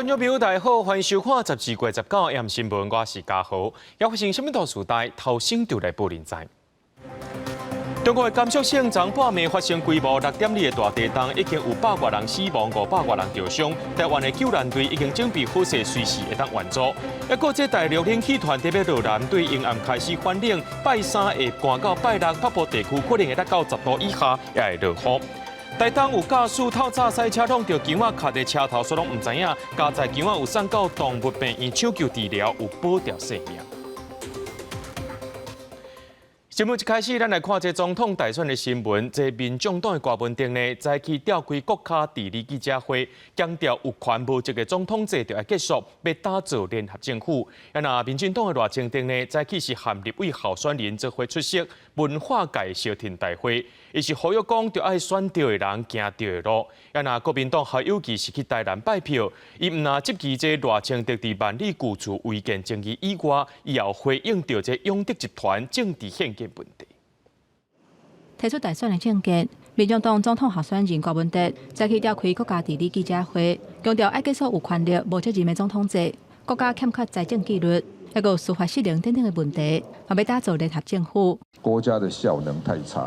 觀眾朋友大家好，歡迎收看12月19 AM 新聞，我是嘉豪。猶發生啥物大事代，頭先就來報您知。中國的甘肅省昨半暝發生規模6.2的大地動，已經有百外人死亡，500外人著傷。台灣的救難隊已經準備好勢，隨時會當援助。抑閣這大陸冷氣團特別落南，對陰暗開始反冷，拜三會寒到拜六，北部地區可能會達到10度以下，也會落雨。台東有駕駛透早駛車挵著囡仔卡佇車頭，煞攏毋知影，加載囡仔有送到動物病院搶救治療，有保著性命。新聞一開始，咱來看這總統大選的新聞。這民眾黨的郭文哲呢，早起召開國家治理記者會，強調有權無責的總統制就愛結束，欲打造聯合政府。啊，若民進黨的賴清德呢，早起是和立委候選人做伙出席文化界相挺大會，伊是呼籲講，著愛選對的人，行對的路。啊，若國民黨侯友宜是去台南拜票，伊毋但質疑這賴清德佇萬里舊厝違建爭議以外，伊也有回應著這永德集團政治獻金問題。提出大選的政見，民進黨總統候選人郭文哲早起召開國家治理記者會，強調愛結束有權力無責任的總統制，國家欠缺財政紀律，抑閣有司法失靈等等的問題，嘛欲打造聯合政府。國家的效能太差，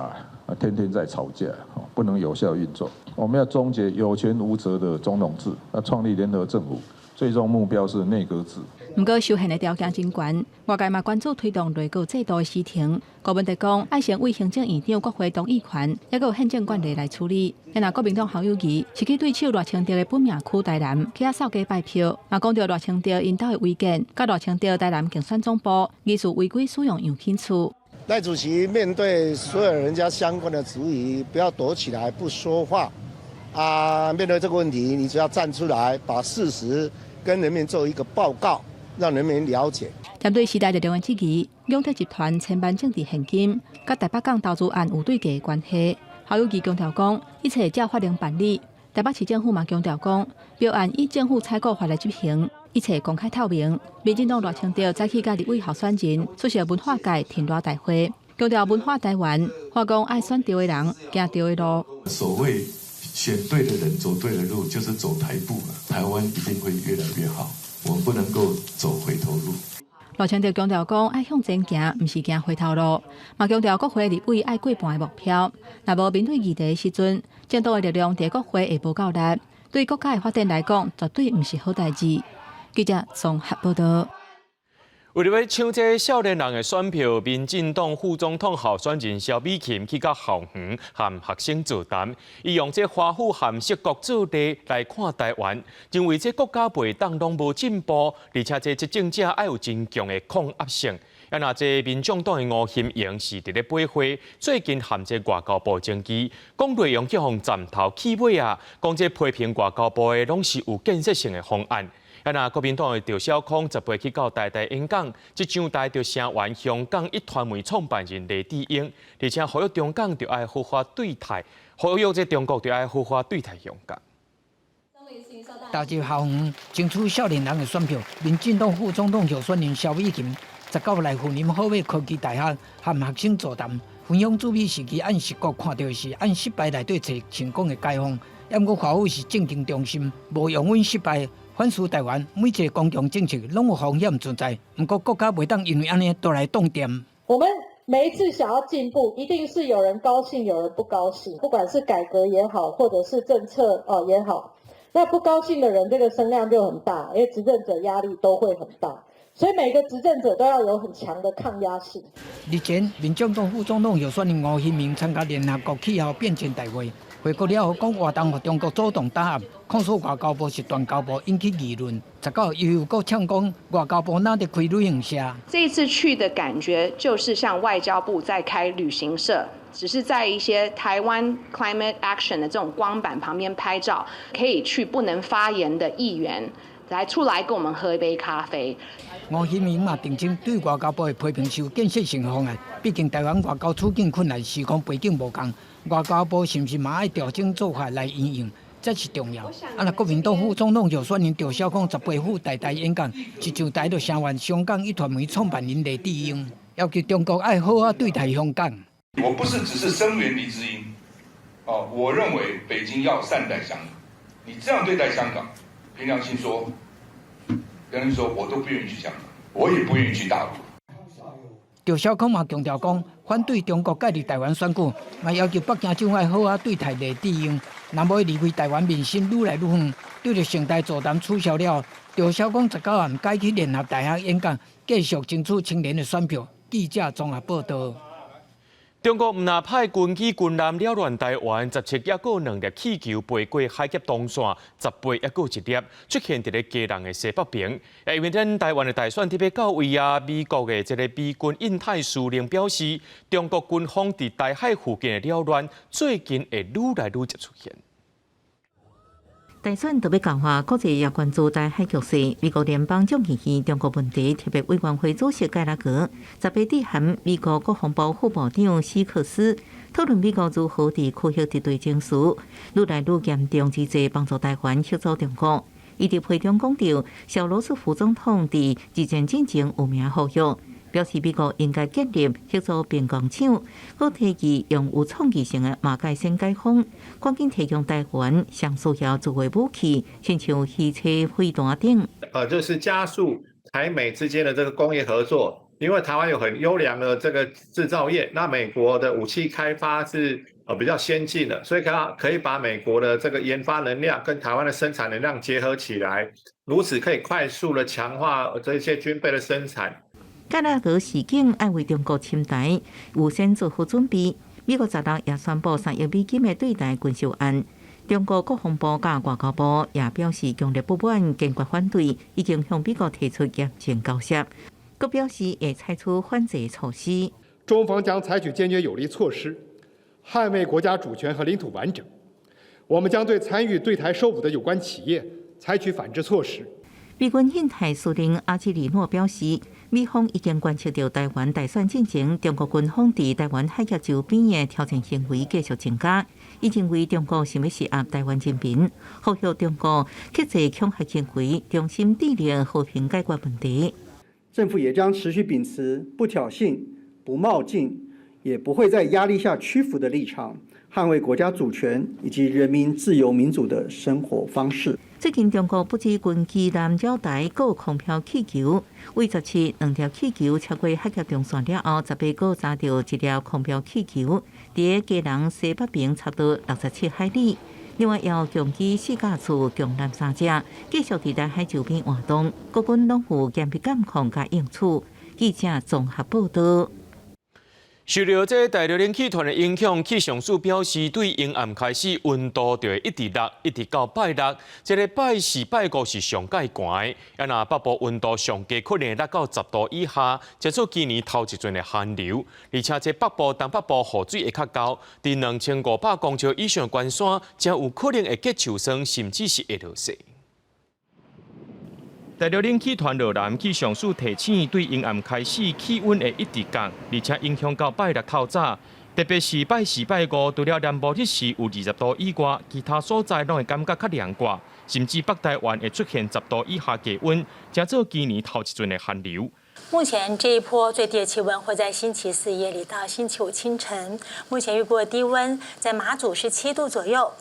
啊，天天在吵架，不能有效運作。我們要終結有權無責的總統制，要創立聯合政府，最終目標是內閣制。毋過修憲的條件真懸，外界嘛關注推動內閣制度的時程。郭文哲講，愛先為行政院長國會同意權，抑閣有憲政慣例來處理。若國民黨侯友宜是去對手賴清德的本命區台南去遐掃街拜票，嘛講著賴清德𪜶兜的違建，佮賴清德台南競選總部疑似違規使用樣品厝。賴主席面對所有人家相關的質疑，不要躲起來不說話。啊，面對這個問題，你只要站出來，把事實跟人民做一個報告，讓人民了解。針對時代力量的質疑，永德集團千萬政治獻金，佮台北港投資案有對價的關係。侯友宜強調講，一切照法令辦理。台北市政府嘛強調講，標案以政府採購法來執行，一切公開透明。民進黨賴清德早起佮立委候選人出席文化界挺賴大會，強調文化台灣，話講愛選對的人，行對的路。所謂選對的人，走對的路，就是走台步了。台灣一定會越來越好。我們不能夠走回頭路。賴清德強調講，愛向前行，毋是行回頭路。嘛強調國會立委愛過半的目標，若無面對議題的時陣，政黨的力量佇國會會無夠力，對國家的發展來講，絕對毋是好代誌。記者綜合報道。為著欲搶這少年人的選票，民進黨副總統候選人蕭美琴去到校園和學生座談，伊用這華府和色國做例來看台灣，認為這國家袂當攏無進步，而且這執政者愛有真強的抗壓性。啊，若這民眾黨的吳欣盈是佇咧八會，最近和這外交部爭議，講內容去予斬頭去尾啊，講這批評外交部的攏是有建設性的方案。啊！若國民黨的趙少康18去到台大演講，這上台就聲援香港壹傳媒創辦人黎智英，而且呼籲中港著愛好好對待，呼籲這中國著愛好好對待香港。踏入校園爭取少年人的選票，民進黨副總統候選人蕭美琴19來雲林好馬科技大學和學生座談，分享主美時期按失國看著是按失敗內底揣成功的解方。毋過華府是政經中心，無容忍失敗。反思台灣每一个公共政策攏有風險存在，毋過國家袂當因為按呢就來擋電。我們每一次想要進步，一定是有人高興，有人不高興。不管是改革也好，或者是政策哦也好，那不高興的人，這個聲量就很大，因為執政者壓力都會很大。所以每個執政者都要有很強的抗壓性。日前，民進黨副總統候選人吳欣盈參加聯合國氣候變遷大會，回國了後講活動予中國主動打壓，控訴外交部是斷交部，引起議論。19伊又閣嗆講外交部哪佇開旅行社？這一次去的感覺就是像外交部在開旅行社，只是在一些台灣 climate action 的這種光板旁邊拍照，可以去不能發言的議員來出來跟我們喝一杯咖啡。吳欣盈嘛澄清，對外交部的批評是有建設性的方案。畢竟台灣外交處境困難，時空背景無仝，外交部是毋是嘛愛調整做法來因應，這是重要。啊，若國民黨副總統候選人趙少康18赴台大演講，一上台就聲援香港壹傳媒創辦人黎智英，要求中國愛好好對待香港。我不是只是聲援黎智英，哦，我認為北京要善待香港，你這樣對待香港，憑良心說，良心說，我都不願意去香港，我也不願意去大陸。趙小康嘛強調講，反對中國介入臺灣選舉，嘛要求北京政府好好對待李智英，若無離開臺灣民心愈來愈遠。對著成大座談取消了，趙小康19號改去聯合大學演講，繼續爭取青年的選票。記者綜合報道。中國毋但派軍機軍艦擾亂臺灣，17猶閣兩粒氣球飛過海峽中線，18猶閣一粒出現佇咧基隆的西北邊。因為咱臺灣的大選特別到位啊，美國的這个美軍印太司令表示，中國軍方佇台海附近的擾亂最近會愈來愈濟出現。大選就欲到啊，國際也關注台海局勢。美國聯邦眾議院中國問題特別委員會主席蓋拉格18致函美國國防部副部長史克斯，討論美國如何佇區域敵對情勢愈來愈嚴重之際，幫助台灣嚇阻中國。伊佇批中講著，小羅斯福總統佇二戰進前有名呼籲，表示美國應該建立協助兵工廠，閣提議用有創意性的馬蓋先解封，趕緊提供台灣上需要做的武器，親像汽車、飛彈等。就是加速台美之間的這個工業合作，因為台灣有很優良的這個製造業，那美國的武器開發是比較先進的，所以可以把美國的這個研發能量跟台灣的生產能量結合起來，如此可以快速的強化這些軍備的生產。蓋拉格示警愛為中國侵台預先做好準備。美國16也宣布3億美金的對台軍售案。中國國防部佮外交部也表示強烈不滿，堅決反對，已經向美國提出嚴正交涉，閣表示會採取反制措施。中方將採取堅決有力措施，捍衛國家主權和領土完整。我們將對參與對台售武的有關企業採取反制措施。美軍印太司令阿基里諾表示，美方已經觀測到台灣大選進前，中國軍方佇台灣海峽周邊的挑戰行為繼續增加。伊認為中國想欲施壓台灣人民，呼籲中國克制恐嚇行為，重新致力和平解決問題。政府也將持續秉持不挑釁、不冒進，也不會在壓力下屈服的立場，捍衛國家主權以及人民自由民主的生活方式。最近中國不止軍機攔擾台，閣有空飄氣球。為17兩條氣球超過海峽中線了後，18閣查著一粒空飄氣球，佇基隆西北邊差不多67海里。另外，有強機四架次、強艦三隻，繼續佇台海周邊活動，國軍攏有嚴密監控佮應處。記者綜合報道。受著這對流冷氣團的影響，氣象署表示，對陰暗開始溫度就會一直落，一直到拜六。這个拜四、拜五是上蓋寒的，啊若北部溫度上低可能會落到10度以下，這做今年頭一陣的寒流。而且這北部、東北部雨水會較厚，佇2500公尺以上懸山，真有可能會結秋霜，甚至是會落雪。對流冷氣團落南，氣象署提醒，對陰暗開始氣溫會一直降，而且影響到拜六透早，特別是拜四、拜五，除了南部日時有20度以外，其他所在攏會感覺較涼掛，甚至北台灣會出現10度以下低溫，成做今年頭一陣的寒流。目前這一波最低的氣溫會在星期四夜裡到星期五清晨。目前預估的低溫在馬祖是7度左右，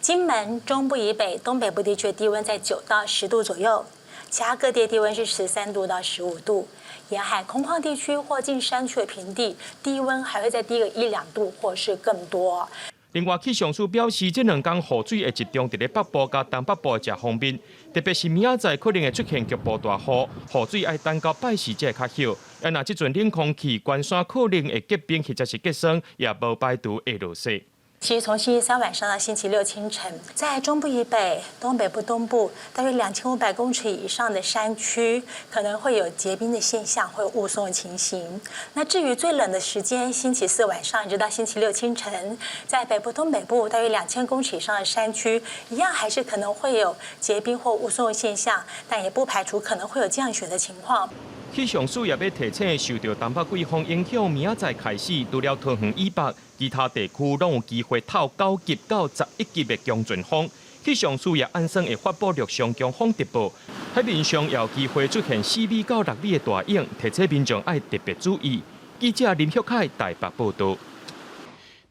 金門中部以北、東北部地區的低溫在9到10度左右。其他各地低溫是13度到15度，沿海空曠地區或近山區的平地，低溫還會再低個一兩度或是更多。另外，氣象署表示，這兩天雨水會集中佇咧北部佮東北部的遮方面，特別是明仔載可能會出現局部大雨，雨水愛等到拜四才會較歇。啊，若這陣冷空氣懸山可能會結冰或者是結霜，也無排除會落雪。其實從星期三晚上到星期六清晨，在中部以北、東北部、東部大約2500公尺以上的山區，可能會有結冰的現象，會有霧凇的情形。那至於最冷的時間，星期四晚上一直到星期六清晨，在北部、東北部大約2000公尺以上的山區，一樣還是可能會有結冰或霧凇的現象，但也不排除可能會有降雪的情況。氣象署也欲提醒，受著東北季風影響，明仔載開始，除了桃園以北，其他地區攏有機會透9級到11級的強陣風。氣象署也按算會發布陸上強風特報，海面上也有機會出現4米到6米的大湧，提醒民眾愛特別注意。記者林旭凱台北報道。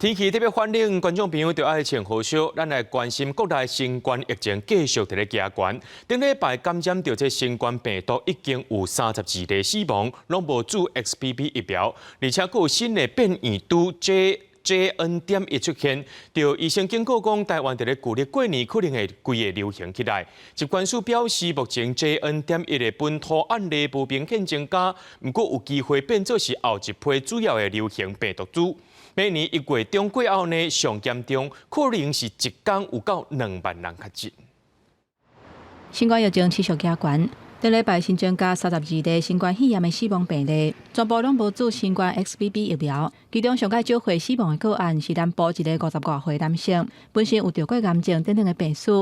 天氣特別寒冷，觀眾朋友著愛穿好少。咱來關心國內新冠疫情繼續佇咧加懸。頂禮拜感染著這新冠病毒已經有32例死亡，攏無注 XBB 疫苗，而且閣有新的變異株 JN.1出現，著醫生警告講，台灣佇咧舊曆過年可能會規个流行起來。疾管署表示，目前 JN.1的本土案例無明顯增加，毋過有機會變做是後一批主要的流行病毒株。明年1月中過後呢，上嚴重可能是一工有到2萬人確診。新冠疫情持續加懸，頂禮拜新增加32例新冠肺炎的死亡病例，全部攏無注新冠 XBB 疫苗。其中上蓋少歲死亡的個案是南部一个50外歲男性，本身有著過癌症等等的病史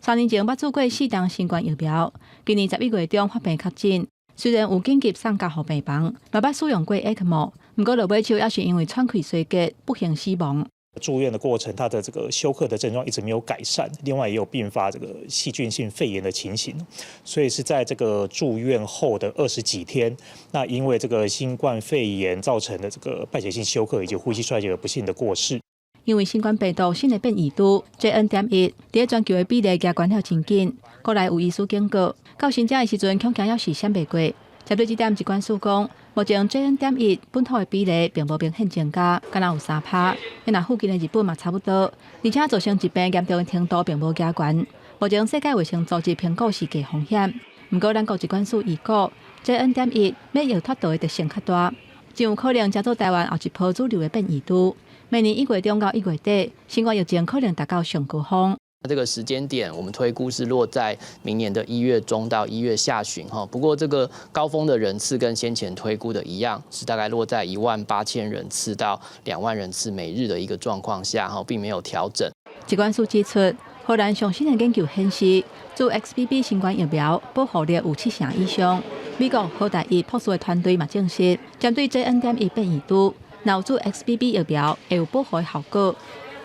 ，3年前捌注過四劑新冠疫苗，今年11月中發病確診。雖然有緊急送加護病房，嘛捌使用過 ECMO，毋過落尾手猶是因為喘氣衰竭不幸死亡。住院的過程，他的這個休克的症狀一直沒有改善，另外也有併發這個細菌性肺炎的情形，所以是在這個住院後的20幾天，那因為這個新冠肺炎造成的這個敗血性休克以及呼吸衰竭而不幸的過世。因為新冠病毒新的變異株 JN.1，佇全球的比例加懸了真緊。國內有醫師警告，到新增的時陣恐驚猶是閃袂過。針對這點，疾管署講，目前 JN.1本土的比例並無明顯增加，敢若有3趴。若附近的日本嘛差不多，而且造成疾病嚴重的程度並無加懸。目前世界衛生組織評估是低風險，毋過咱國疾管署預估 JN.1免疫脫逃的特性較大，真有可能成做台灣後一波主流的變異株。明年1月中到1月底，新冠疫情可能達到上高峰。這個時間點，我們推估是落在明年的1月中到1月下旬哈。不過這個高峰的人次跟先前推估的一樣，是大概落在1萬8千人次到2萬人次每日的一個狀況下哈，並沒有調整。疾管署指出，荷蘭上新的研究顯示，注 XBB 新冠疫苗保護力有7成以上。美國好大一博士的團隊嘛證實，針對 JN.1變異株，若有注 XBB 疫苗會有保護的效果。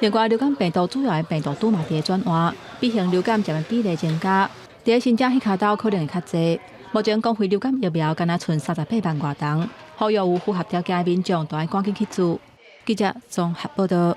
另外，流感病毒主要的病毒株嘛佇咧轉換，B 型流感佔的比例增加，佇咧新增彼跤兜可能會較濟。目前公費流感疫苗敢若賰38萬外筒，呼籲有符合條件的民眾都愛趕緊去注。記者綜合報道。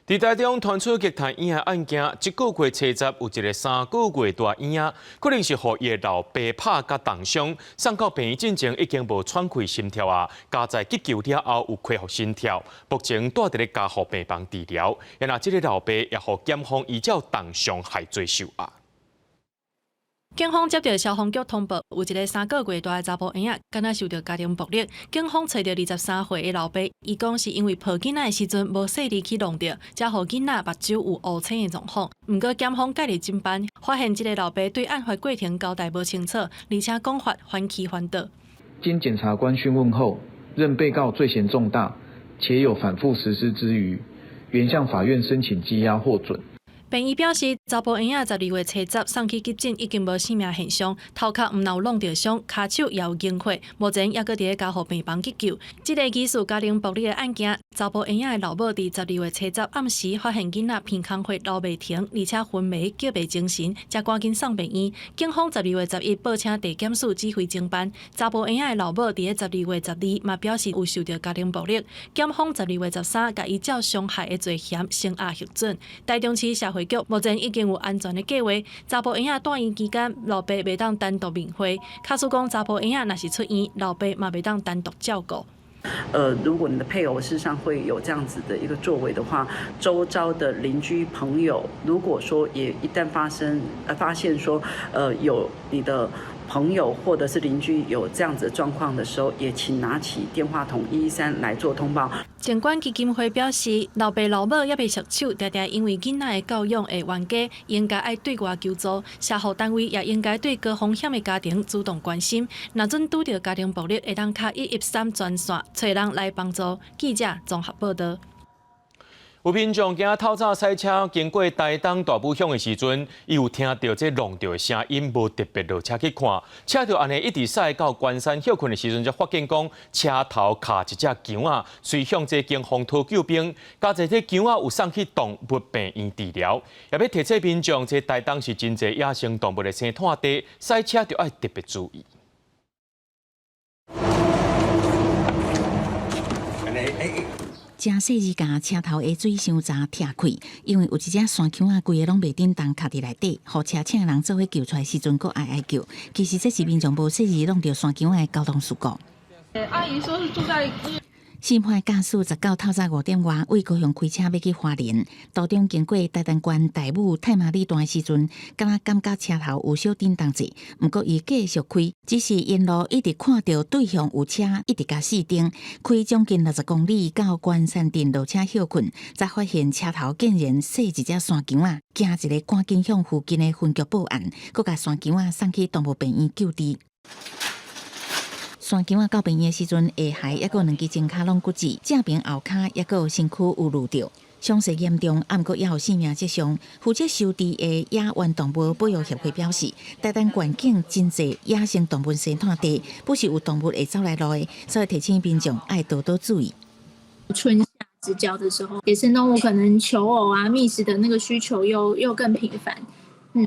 佇台中傳出虐待嬰仔案件，這個月初十有一個3個月大嬰仔，可能是予伊的老爸拍甲重傷，送到病院進前已經無喘氣心跳啊，佳哉急救了後有恢復心跳，目前蹛佇咧加護病房治療。然後這個老爸也予檢方依照重傷害罪受押。警方接著消防局通報，有一个3個月大的查埔嬰仔，敢若受著家庭暴力。警方揣著23歲的老爸，伊講是因為抱囡仔的時陣無細膩去弄著，才予囡仔目睭有烏青的狀況。毋過檢方介入偵辦，發現這个老爸對案發過程交代無清楚，而且講法反起反倒。經檢察官訊問後，認被告罪嫌重大，且有反覆實施之虞，原向法院申請羈押獲准。病醫表示，查埔嬰仔12月初十送去急診，已經無生命現象，頭殼毋但有弄著傷，跤手也有凝血，目前猶閣佇咧加護病房急救。這个疑似家庭暴力的案件，查埔嬰仔的老母佇12月初十暗時發現囡仔鼻空血流袂停，而且昏迷叫袂精神，才趕緊送病院。警方12月11報請地檢署指揮偵辦。查埔嬰仔的老母佇咧12月12嘛表示有受著家庭暴力，檢方12月13共伊照傷害的罪嫌聲押核准。台中市社會局目前已經有安全的計劃，查埔嬰仔蹛院期間，老爸袂當單獨面會。假使講查埔嬰仔若是出院，老爸嘛袂當單獨照顧。如果你的配偶事實上會有這樣子的一個作為的話，周遭的鄰居朋友，如果說也一旦發生，發現說，有你的朋友或者是鄰居有這樣子的狀況的時候，也請拿起電話筒113來做通報。疾管基金會表示，老爸老母猶未束手，常常因為囡仔的教養的冤家，應該愛對外求助。社福單位也應該對高風險的家庭主動關心。若準拄著家庭暴力，會當敲113專線，揣人來幫助。記者綜合報道。有民眾今仔透早駛車經過台東大武鄉的時陣，伊有聽著這弄著的聲音，無特別落車去看，車就按呢一直駛到關山歇睏的時陣，才發現講車頭卡一隻羊仔，隨向這警方討救兵，佳哉這羊仔有送去動物病院治療，也欲提醒民眾，這台東是真濟野生動物的生態地，駛車著愛特別注意。誠細膩共車頭的水箱閘拆開，因為有一隻山羌仔規个攏袂振動，卡佇內底，予車醒人做伙救出來時陣，閣哀哀叫。其實這是民眾無細膩弄著山羌仔的交通事故。阿姨說是住在。新派駕駛19透早5點外，為高雄開車欲去花蓮，途中經過台東縣大武太麻里段的時陣，敢若感覺車頭有小振動者，毋過伊繼續開，只是沿路一直看著對向有車，一直共熄燈，開將近60公里到關山鎮落車歇睏，才發現車頭竟然踅一隻山羌仔，驚一个趕緊向附近的分局報案，閣共山羌仔送去動物病院救治。山羌仔到病院的時陣，下頦抑閣兩支前跤攏骨折，正邊後跤抑閣身軀有攄著，傷勢嚴重，毋過猶有性命跡象。負責收治的野原動物保育協會表示，台東縣境真濟野生動物生態地，不時有動物會走來路的，所以提醒民眾愛多多注意。春夏之交的時候，野生動物可能求偶啊、覓食的那個需求又更頻繁。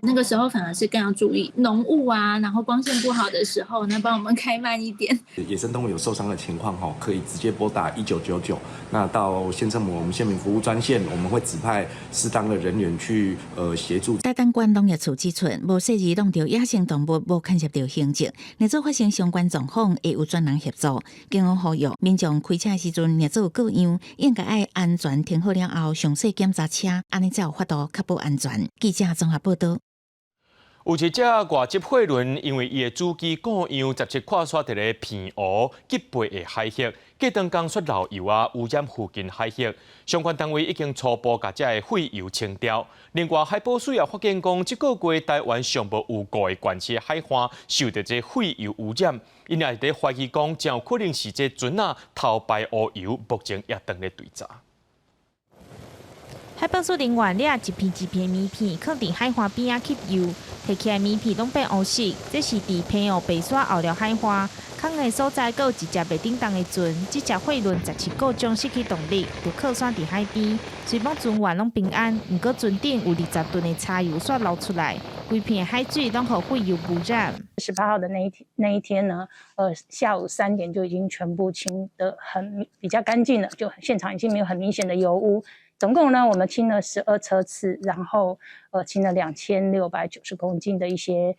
那個時候反而是更要注意濃霧啊，然後光線不好的時候，那幫我們開慢一點。野生動物有受傷的情況，哈，可以直接撥打1999。那到縣政府我們縣民服務專線，我們會指派適當的人員去協助。台東縣農業處指出，無細膩弄著野生動物，無牽涉著刑責。若做發生相關狀況，會有專人協助。警方呼籲民眾開車時陣，若做有過樣，應該愛安全停好了後，詳細檢查車，按呢才有法度確保安全。記者綜合報導。有一隻外籍貨輪，因為伊的主機故障，17跨煞佇咧澎湖吉貝的海域，隔當工煞漏油啊，污染附近海域。相關單位已經初步共這个廢油清掉。另外，海保署也發現講，這個月台灣上無有五個縣市海岸受著這廢油污染，𪜶也佇懷疑講，誠有可能是這船仔偷排烏油，目前也當咧追查。海保署人員掠一片一片物片，囥佇海岸邊仔吸油，提起來物片攏變烏色。這是佇澎湖白沙後寮海岸，空的所在，閣有一隻袂振動的船。這隻貨輪17故障失去動力，就靠山佇海邊。雖罔船員攏平安，毋過船頂有20噸的柴油煞流出來，規片海水攏予廢油污染。 18號的那一天呢，下午3點就已經全部清得很比較乾淨了，就現場已經沒有很明顯的油污。總共呢，我們清了12車次，然後清了2690公斤的一些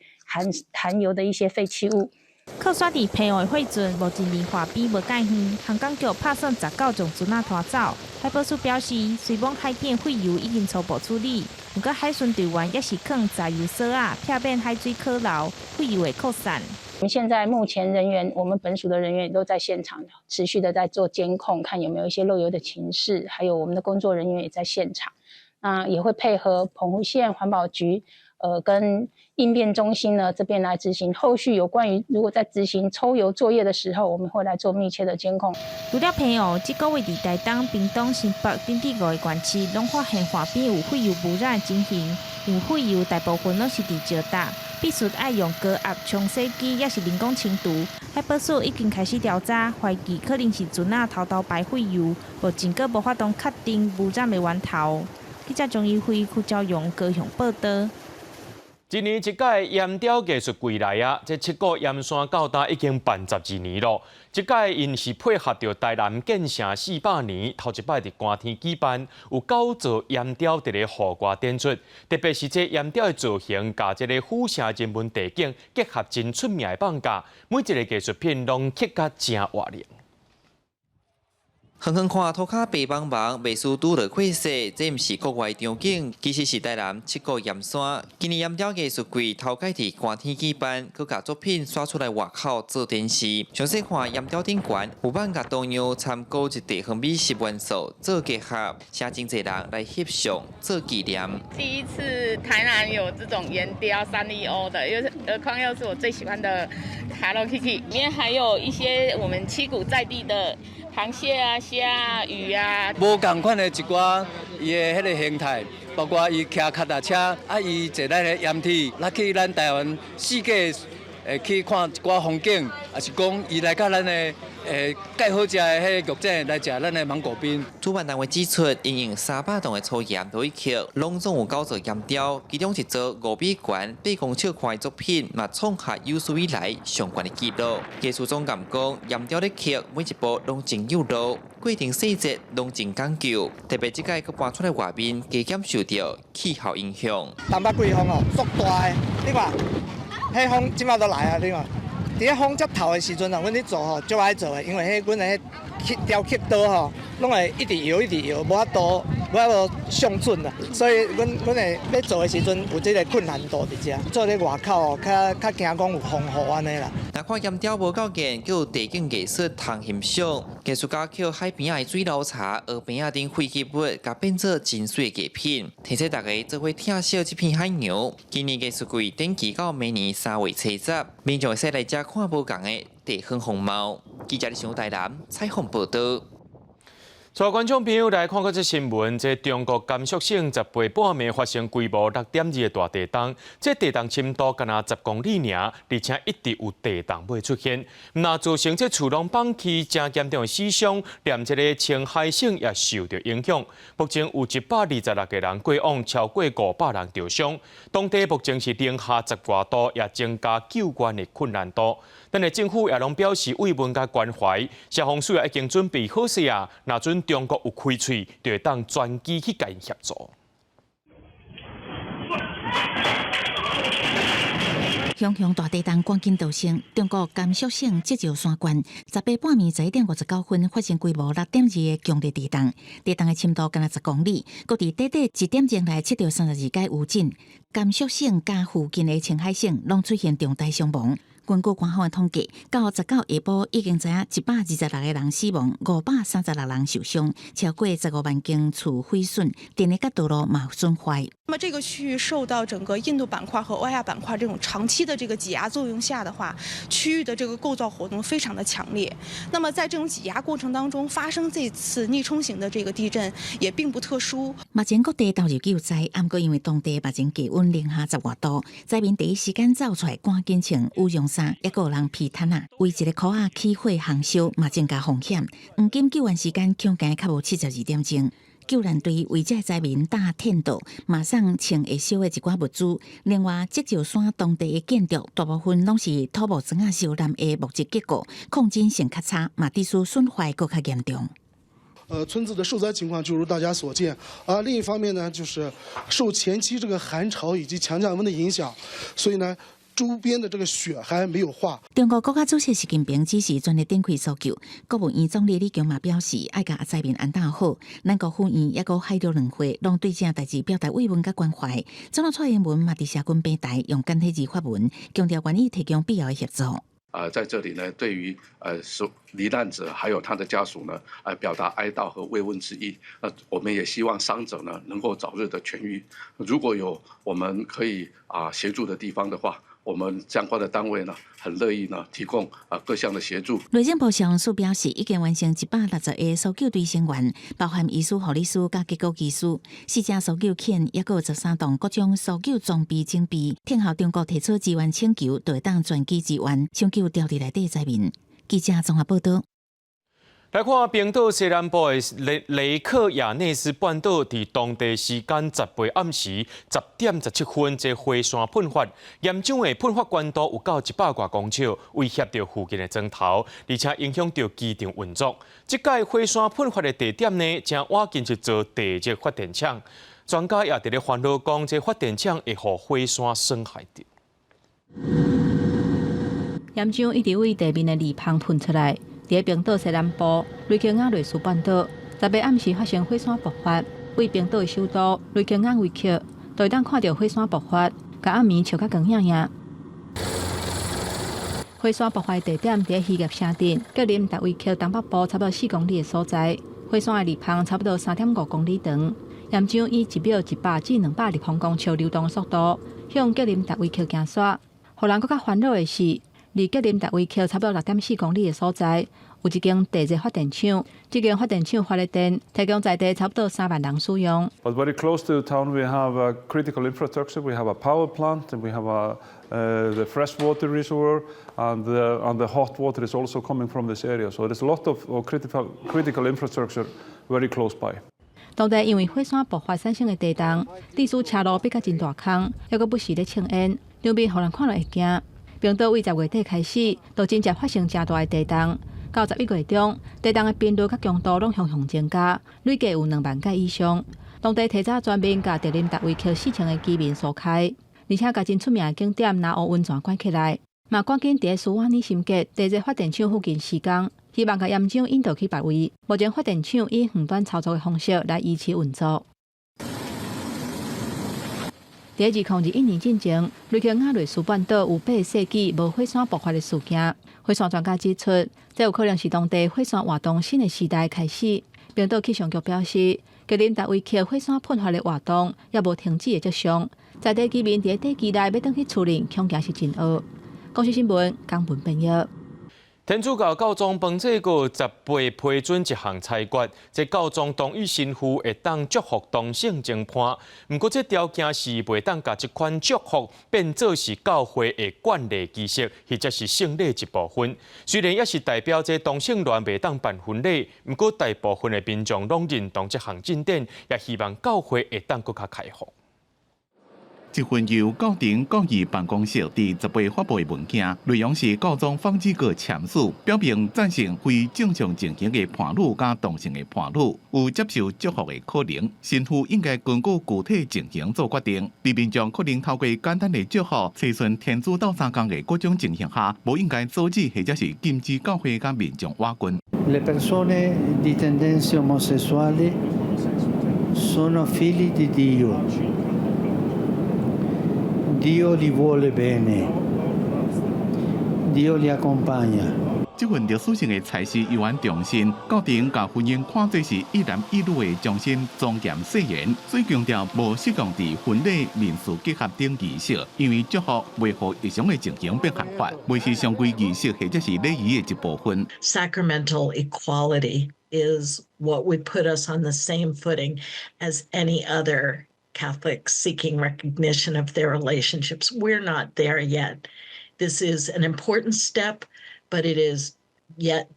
含油的一些廢棄物。靠山佇澎湖的貨船目前離岸邊無介遠，航港局拍算19將船仔拖走。海保署表示，雖罔海頂廢油已經初步處理，毋過海巡隊員猶是囥柴油索仔，避免海水可流，廢油會擴散。我們現在目前人員，我們本署的人員都在現場，持續的在做監控，看有沒有一些漏油的情勢，還有我們的工作人員也在現場，那也會配合澎湖縣環保局，跟應變中心呢這邊來執行後續有關於如果在執行抽油作業的時候，我們會來做密切的監控。除了澎湖，這個月佇台東、屏東、新北等地五个縣市，攏發現岸邊有廢油污染的情形。因為廢油大部分攏是佇石搭，必須愛用高壓沖洗機，抑是人工清除。海保署已經開始調查，懷疑可能是船仔偷偷排廢油，目前閣無法度確定污染的源頭。記者張怡輝、邱昭勇高雄報導。一年一屆鹽雕藝術季來啊，這七股鹽山到今已經辦12年咯。這屆𪜶是配合著台南建城400年，頭一擺佇寒天舉辦，有九座鹽雕佇咧戶外展出，特別是這鹽雕的造型，佮這个府城人文地景結合真出名的放假，每一个藝術品攏刻甲誠活靈。遠遠看塗跤白茫茫，袂輸拄著血色，這毋是國外場景，其實是台南七股鹽山。今年鹽雕藝術季頭擺佇寒天舉辦，閣共作品徙出來外口做展示。詳細看鹽雕頂懸，有辦共東洋參古一地方美食元素做結合，請真濟人來翕相做紀念。第一次台南有這種鹽雕三麗鷗的，又是何況又是我最喜歡的 Hello Kitty，裡面還有一些我們七股在地的螃蟹啊、蝦啊、魚啊。無仝款的一寡伊的彼个形態，包括伊騎腳踏車，啊，伊坐咱的鹽鐵，來去咱台灣四界，會去看一寡風景，抑是講伊來佮咱的蓋好食的彼個玉井來食咱的芒果冰。主辦單位指出，因用300噸的粗鹽落去刻，攏總有九座鹽雕，其中一座5米懸、8公尺寬的作品，嘛創下有史以來上懸的紀錄。藝術總監講，鹽雕咧刻每一步攏真有路，過程細節攏真講究，特別這擺閣搬出來外面，加減受著氣候影響。東北季風哦，足大的，你看，彼風這擺都來啊，你看。佇咧風遮頭的時陣啊，阮咧做吼，足歹做的，因為彼阮的彼刻雕刻刀吼，攏會一直搖一直搖，無法度上準啦。所以阮阮會欲做的時陣有這個困難度佇遮。做咧外口哦，較較驚講有風雨按呢啦。若看鹽雕無夠見，閣有地景藝術通欣賞。藝術家抾海邊仔的水流柴、河邊仔頂廢棄物，共變做真媠藝品，提醒大家做伙疼惜這片海洋。今年藝術季展期到明年3月初10，民眾會使來遮看無仝的地方風貌。記者李翔台南採訪報導。帶觀眾朋友來看閣這新聞，這中國甘肅省18半暝發生規模6.2的大地動，這地動深度干焦10公里爾，而且一直有地動尾出現，毋但造成這厝攏崩去，誠嚴重的死傷，連這个青海省也受著影響。目前有126個人過往，超過500人著傷。當地目前是零下十外度，也增加救援的困難度。但是政府也攏表示慰問佮關懷，消防署也已經準備好勢啊，若準中國有開喙，就會當專機去共𪜶協助。熊熊大地動趕緊逃生。中國甘肅省積石山縣18半暝11點59分發生規模6.2的強烈地動，地動的深度干焦10公里，閣佇短短一點鐘內測著32階餘震。甘肅省佮附近的青海省攏出現重大傷亡。根據官方的統計，到19下晡已經知影126個人死亡，536人受傷，超過15萬間厝毀損，電力佮道路嘛損壞。那麼這個區域受到整個印度板塊和歐亞板塊這種長期的這個擠壓作用下的話，區域的這個構造活動非常的強烈。那麼在這種擠壓過程當中，發生這次逆衝型的這個地震也並不特殊。目前各地投入救災，毋過因為當地目前氣溫零下十外度，災民第一時間走出來，趕緊穿羽絨衫，抑閣有人披毯仔，為一个箍仔起火烘燒，嘛增加風險。黃金救援時間恐驚較無72點鐘。救援隊為這災民搭天道，馬上穿會燒的一寡物資。另外，積石山當地的建築大部分攏是土木磚仔燒爛的木質結構，抗震性較差，嘛致使損壞閣較嚴重。村子的受災情況就如大家所見。啊，另一方面呢，就是受前期這個寒潮以及強降溫的影響，所以呢，周邊的這個雪還沒有化。中國國家主席習近平指示全力展開搜救。國務院總理李強嘛表示，愛共災民安頓好。咱國府院抑閣海陸兩會攏對這代誌表達慰問佮關懷。總統蔡英文嘛佇社群平台用簡體字發文，強調願意提供必要的協助。在這裡呢，對於受罹難者還有他的家屬呢，表達哀悼和慰問之意。那我們也希望傷者呢能夠早日的痊癒。如果有我們可以協助的地方的話，我們相關的單位呢，很樂意呢提供各項的協助。內政部消防署表示，已經完成160個搜救隊成員，包含醫師、護理師佮結構技師，四隻搜救犬，抑閣有13棟各種搜救裝備整備。聽候中國提出支援請求，就會當專機支援搶救牢佇內底災民。記者綜合報導。來看冰島西南部的雷克雅內斯半島，佇當地時間18暗時10點17分，這火山噴發，岩漿的噴發懸度有到100外公尺，威脅著附近的磚頭，而且影響著機場運作。這擺火山噴發的地點呢，正倚近一座地熱發電廠。專家也佇咧煩惱講，這發電廠會予火山損害著。岩漿一直對地面的裂縫噴出來。佇冰島西南部雷克雅內斯半島，18暗時發生火山爆發，對冰島的首都雷克雅維克，都會當看著火山爆發，共暗暝笑甲光影影。火山爆發的地點佇漁業城鎮，格林達維克東北部差不多4公里的所在。火山的裂縫差不多3.5公里長，岩漿以1秒100至200立方公尺流動的速度向格林達維克行煞。予人閣較煩惱的是，離格林達維克差不多6.4公里的所在，有一間地熱發電廠。這間發電廠發的電，提供在地差不多3萬人使用。 But very close to the town, we have a critical infrastructure. We have a power plant and we have a The freshwater reservoir and the hot water is also coming from this area. So there's a lot of critical infrastructure very close by. 當地因為火山爆發產生的地動，致使車路變甲真大空，猶閣不時咧衝煙，場面予人看了會驚。冰島為10月底開始，就真正發生誠大的地動。到11月中，地動的頻率佮強度攏雄雄增加，累計有2萬個以上。當地提早全面共格林達維克4000个居民疏開，而且共真出名的景點藍湖溫泉關起來，嘛趕緊佇斯瓦尼辛格地熱發電廠附近施工，希望共岩漿引導去別位。目前發電廠以遠端操作的方式來維持運作。佇2021年進前，雷克雅未斯半島有8世紀無火山爆發的事件。火山專家指出，這有可能是當地火山活動新的時代開始。冰島氣象局表示，格林達維克火山噴發的活動猶無停止的跡象，在地居民佇短期內欲轉去厝裡，恐驚是真僫。公視新聞，江文編譯。天主教教宗方濟各18批准一項裁決，這教宗同意神父會當祝福同性情伴，毋過這條件是袂當共這款祝福變做是教會的慣例儀式，或者是聖禮一部分。雖然也是代表這同性戀袂當辦婚禮，毋過大部分的民眾攏認同這項進展，也希望教會會當閣較開放。這份由教廷教義辦公室佇18發布的文件，內容是教宗方濟各簽署，表明贊成非正常情形的伴侶佮同性的伴侶有接受祝福的可能。神父應該根據具體情形做決定。佇民眾可能透過簡單的祝福，催順天主鬥相共的各種情形下，無應該阻止或者是禁止教會佮民眾倚近。 Le persone di tendenze omosessuali sono figli di Dio. Dio li vuole bene. Dio li accompagna. 這份歷史性的裁示猶原重申，教廷共婚姻看做是一男一女的終身莊嚴誓言，所以強調無適用佇婚禮、民事結合等儀式，因為祝福袂予日常的情形變合法，袂是常規儀式或者是禮儀的一部分。 Sacramental equality is what would put us on the same footing as any other Catholics seeking recognition of their relationships. We're not there yet. This is an important step, but it is yet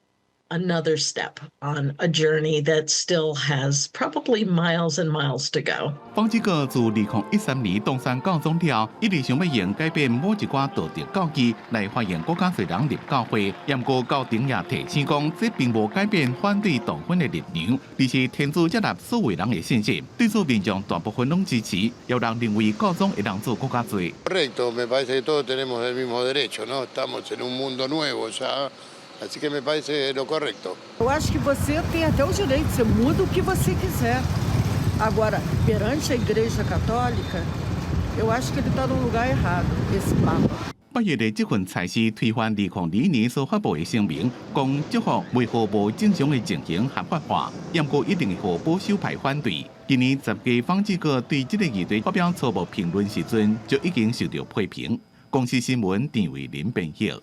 another step on a journey that still has probably miles and miles to go. 方濟各自2013年當選教宗了，一直想欲用改變某一寡道德教義來歡迎閣較濟人入教會。毋過教廷也提醒講，這並無改變反對同婚的立場，而是天主接納所有人的信息。對此民眾大部分攏支持，有人認為教宗會當做閣較濟。 Correcto, me parece que todos tenemos el mismo derecho, ¿no? Estamos en un mundo nuevo ya. Así que me parece lo correcto. Eu acho que você tem até o direito, você muda o que você quiser. Agora, perante a Igreja Católica, eu acho que ele está no lugar errado, esse Papa. 8月的這份裁示推翻2002年所發布的聲明，講祝福袂予無正常的情形合法化，毋過一定會予保守派反對。今年10月方濟各對這個議題發表初步評論時陣，就已經受到批評。公視新聞陳慧琳編譯。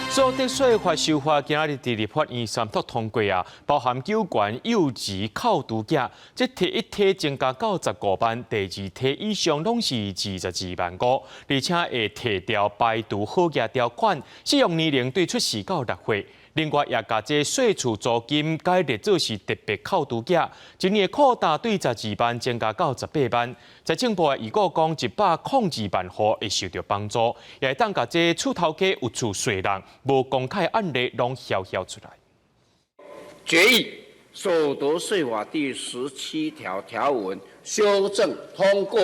所得稅法修法今仔日佇立法院三讀通過啊，包含九懸幼稚扣除額，這第一梯增加到15萬，第二梯以上攏是22萬5，而且會提調排除好額條款，適用年齡對出世到6歲。另外，也共這稅厝租金改列做是特別扣除額，一年的擴大對12萬增加到18萬。財政部的預估講，102萬戶會受到幫助，也會當共這厝頭家有厝稅人無公開案例攏囂囂出來。決議所得稅法第17條條文修正通過。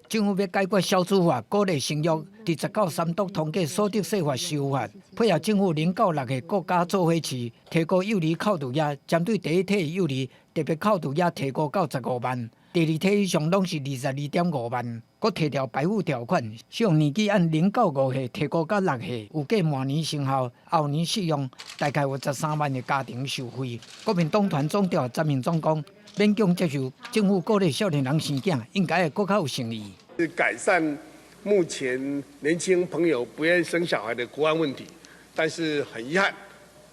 政府欲解決少子化，鼓勵生育，佇19三讀通過所得稅法修法，配合政府0到6歲國家做伙飼，提高幼兒扣除額，針對第一梯幼兒特別扣除額提高到15萬，第二梯以上攏是22.5萬。閣提調排富條款，適用年紀按0到5歲提高到6歲，預計明年生效，後年適用，大概有13萬个家庭受惠。國民黨團總召詹銘宗講，勉強接受政府鼓勵少年人生囝，應該會閣較有誠意。改善目前年輕朋友不願意生小孩的國安問題，但是很遺憾，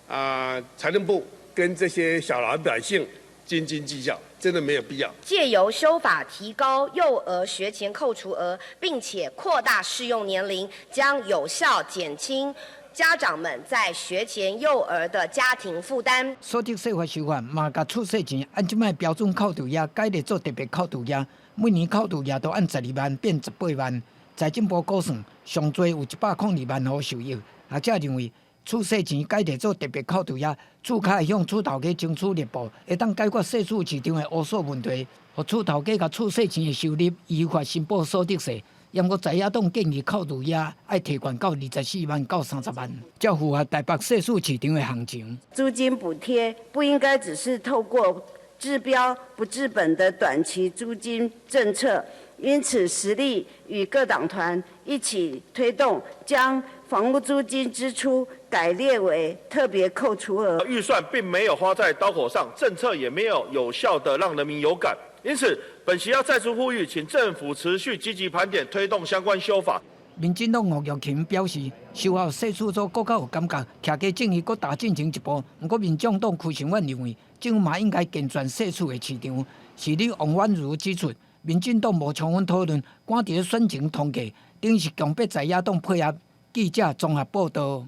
啊，財政部跟這些小老百姓斤斤計較，真的沒有必要。借由修法提高幼兒學前扣除額，並且擴大適用年齡，將有效減輕家長們在學前幼兒的家庭負擔。所得稅法修法嘛，共厝稅錢按這擺標準扣除額改列做特別扣除額，每年扣除額都按12萬變18萬。財政部估算，上濟有102萬戶受益。學者認為，厝稅錢改列做特別扣除額，厝較會向厝頭家爭取力度，會當解決稅厝市場的烏數問題，予厝頭家共厝稅錢的收入依法申報所得稅。毋過在野黨建議扣除額愛提懸到24萬到30萬，才符合台北稅厝市場的行情。租金補貼不應該只是透過治標不治本的短期租金政策，因此實力與各黨團一起推動，將房屋租金支出改列為特別扣除額。預算並沒有花在刀口上，政策也沒有有效的讓人民有感。因此，本席要再次呼籲，請政府持續積極盤點，推動相關修法。民進黨吳玉琴表示，修法稅厝組閣較有感覺，徛家正義閣踏進前一步。毋過，民眾黨柯成遠認為，政府嘛應該健全稅厝的市場。市長王婉如指出，民進黨無充分討論，趕佇咧選前通過，等於是強迫在野黨配合。記者綜合報道。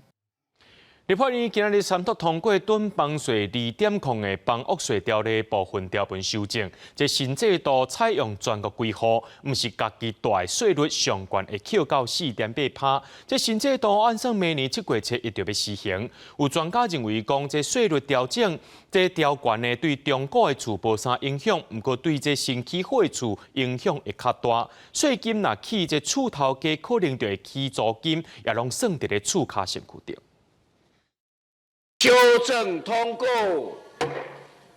立法院今仔日三讀通過囤房稅2.0的房屋稅條例部分條文修正，這新制度採用全國歸戶，毋是家己蹛的稅率上懸會扣到4.8%。這新制度按算明年7月7日就欲施行。有專家認為講，這稅率調整，這調懸呢對中古的厝無啥影響，毋過對這新起好的厝影響會較大。稅金若起這厝頭家可能就會起租金，也攏算佇咧厝跤身軀頂。修正通過。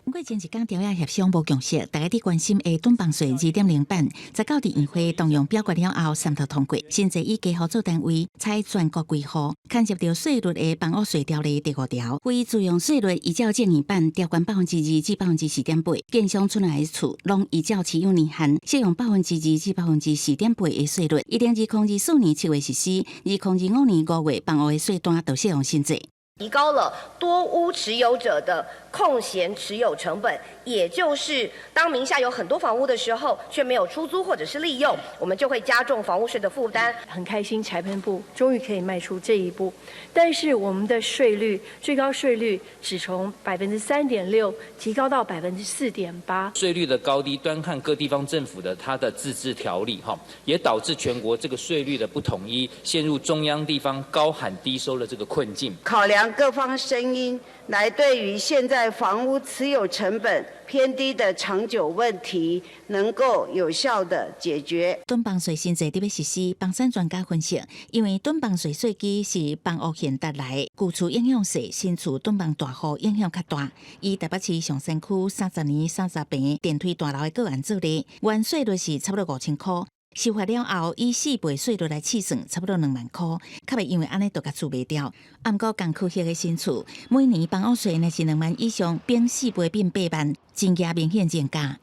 不過前一工朝野協商無共識，大家佇關心的囤房稅2.0版，19佇院會動用表決了後，三讀通過。新制以家戶做單位，採全國歸戶，牽涉著稅率的房屋稅條例第五條，非自用稅率依照正義版調懸2%至4.8%，建商出來的厝攏依照持有年限，適用2%至4.8的稅率。2024年7月實施，2025年5月房屋的稅單就適用新制。提高了多屋持有者的空閒持有成本，也就是當名下有很多房屋的時候，卻沒有出租或者是利用，我們就會加重房屋稅的負擔。很開心，財政部終於可以邁出這一步，但是我們的稅率最高稅率只從3.6%提高到4.8%。稅率的高低端看各地方政府的它的自治條例，哈，也導致全國這個稅率的不統一，陷入中央地方高喊低收的這個困境。考量各方聲音，來對於現在房屋持有成本偏低的長久問題，能夠有效的解決。囤房稅新制佇欲實施，房產專家分析，因為囤房稅稅基是房屋現值來，舊厝影響細，新厝囤房大戶影響較大。以台北市松山區30年30坪電梯大樓的個案做例，原稅率是差不多5000箍。修法了後，以4倍稅率來試算，差不多2萬箍，較袂因為按呢就共厝賣掉。毋過仝區域的新厝，每年房屋稅若是2萬以上，變4倍變8萬，真正明顯增加。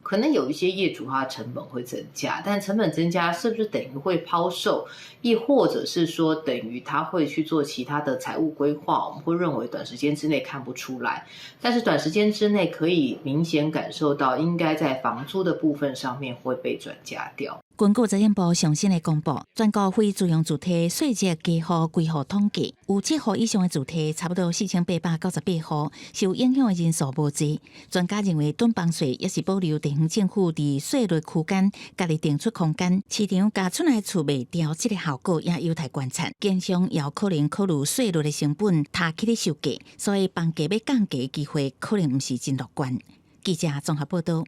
可能有一些業主他的成本會增加，但成本增加是不是等於會拋售，亦或者是說等於他會去做其他的財務規劃？我們會認為短時間之內看不出來，但是短時間之內可以明顯感受到，應該在房租的部分上面會被轉嫁掉。根據財政部上新的公布，全國非住用住宅稅制家戶歸戶統計，有七戶以上的住宅差不多4898戶，受影響的人數無濟。專家認為，囤房稅也是保留地方政府佇稅率區間，家己定出空間，市場共出來厝賣掉，這個效果也有待觀察。建商也有可能考慮稅率的成本，提起咧售價，所以房價欲降低的機會可能毋是真樂觀。記者綜合報道。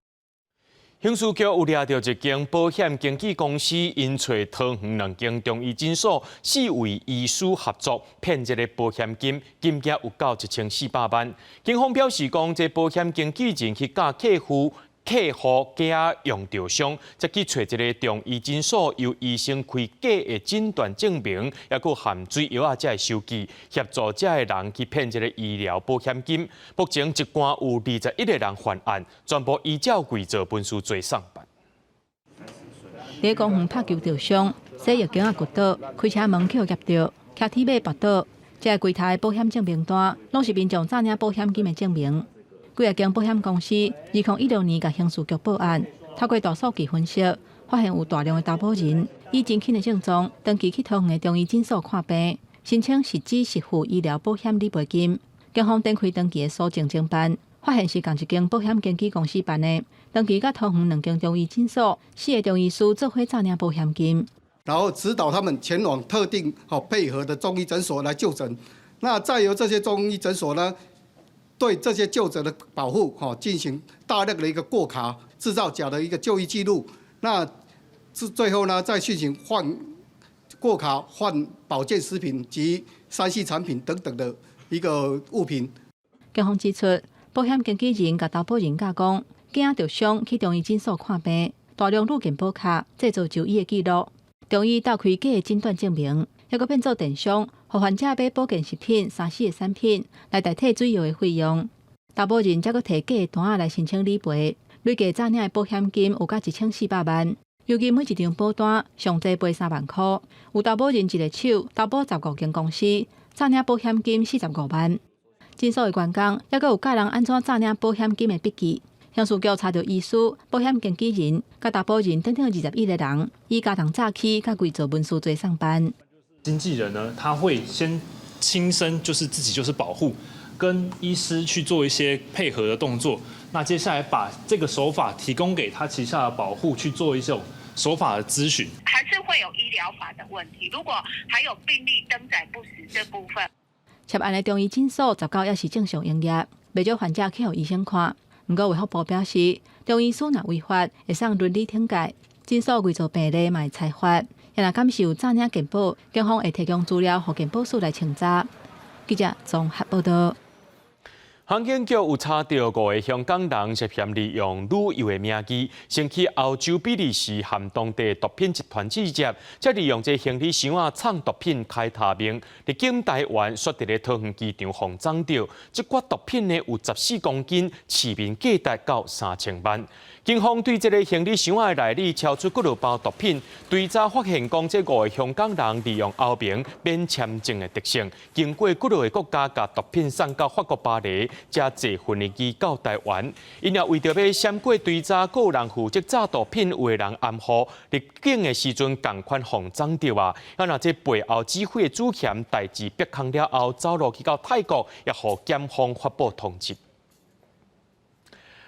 刑事局有掠著一間保險經紀公司，𪜶揣桃園兩間中醫診所四位醫師合作騙這个保險金，金額有到1400萬。警方表示講，這保險經紀人去教客戶。客戶假用著傷，才去揣這个中醫診所，由醫生開假的診斷證明，抑閣含水藥仔這个收據，協助這个人去騙這个醫療保險金。目前一共有21個人犯案，全部依照偽造文書罪送辦。佇公園拍球著傷，洗浴間仔骨倒，開車門去予夾著，騎鐵馬跋倒，這个櫃台保險證明單，攏是民眾詐領保險金的證明。幾若間保險公司2016年共刑事局報案，透過大數據分析，發現有大量的投保人以真輕的症狀，長期去桃園的中醫診所看病，申請實支實付醫療保險理賠金。警方展開長期的搜證偵辦，發現是仝一間保險經紀公司辦的，長期佮桃園兩間中醫診所四个中醫師做伙詐領保險金。然後指導他們前往特定好配合的中醫診所來就診，那再由這些中醫診所呢，對這些就診的保戶吼進行大量的一個過卡，製造假的一個就醫記錄，那最後呢再進行換過卡換保健食品及3C 產品等等的一個物品。警方指出，保險經紀人共投保人教講，驚著傷去中醫診所看病，大量擄健保卡製造就醫的記錄，中醫鬥開假的診斷證明，猶閣變做電商，予患者買保健食品、3C 的產品來代替水藥的費用。投保人才閣提假的單仔來申請理賠，累計詐領的保險金有到1400萬。尤其每一張保單上濟賠3萬箍，有投保人一个手投保15間公司，詐領保險金45萬。診所的員工猶閣有教人按怎詐領保險金的筆記。刑事局查著醫師、保險經紀人、佮投保人等等21個人，以加重詐欺、佮偽造文書罪送辦。經紀人呢，他會先親身就是自己就是保戶，跟醫師去做一些配合的動作。那接下來把這個手法提供給他旗下的保戶去做一種手法的諮詢。還是會有醫療法的問題。如果還有病歷登載不實這部分，涉案的中醫診所19猶是正常營業，袂少患者去予醫生看。毋過衛福部表示，中醫師若違法，會送倫理懲戒；診所偽造病歷嘛會裁罰。若敢是有詐領健保，警方會提供資料予健保署來清查。記者綜合報道。航警局有查著五个香港人涉嫌利用旅遊的名義，先去歐洲比利時和當地毒品集團勾結，再利用這行李箱仔藏毒品開他命，入境台灣，煞佇咧桃園機場予摠著，這掛毒品呢有14公斤，市面價值到3000萬。警方對這个行李箱仔的內裡搜出幾落包毒品，追查發現講這五个香港人利用歐盟免簽證的特性，經過幾落个國家，共毒品送到法國巴黎，才坐分離機到台灣。𪜶也為著欲閃過追查，閣有人負責詐毒品，有的人掩護入境的時陣仝款予摠著啊！啊，若這背後指揮的主嫌代誌逼空了後，走路去到泰國，也予檢方發布通緝。